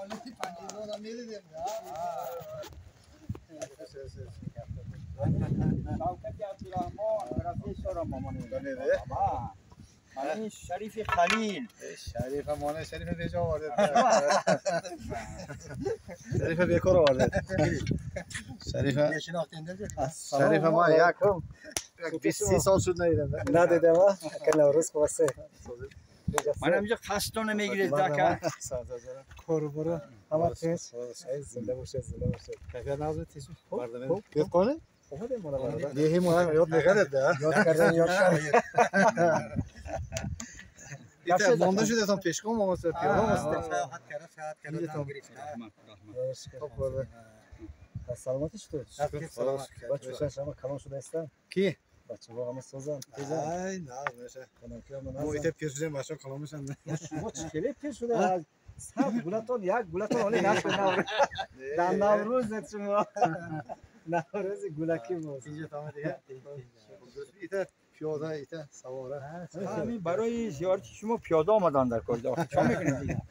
شوکت عبدالرحمن پروفسور مامانی شریف خلیل شریف مانه شریف بیجا آورده شریف بیکار آورده شریف شریف ما یک 20 سال شد ندیدم ندیدم که نوروز خواسته من اینجا قصدانه میگیرید دکه کارو برو همه تیز زنده باشه زنده باشه کیفیت نظم تیز بیت کنه اومدیم یه مهم یاد نکرد یاد کردن یاد کردن مانده شده تا پیشگام آمد پیاده آمد سیاحت کرده سیاحت کرده دم گرفته سلامتی چطور؟ بچه شما کلان شده هستن؟ کی؟ بچه ها همه سازن تیزن ای نه نشه ما ایته پیر شدیم بچه ها کلان میشن شما خیلی پیر شده از صد گولتون یک گولتون حالی نشد در نوروز شما نوروز گولکی بود اینجا تمام دیگه ایته پیاده ایته سواره همین برای زیارت شما پیاده آمدن در کار چه میکنید دیگه.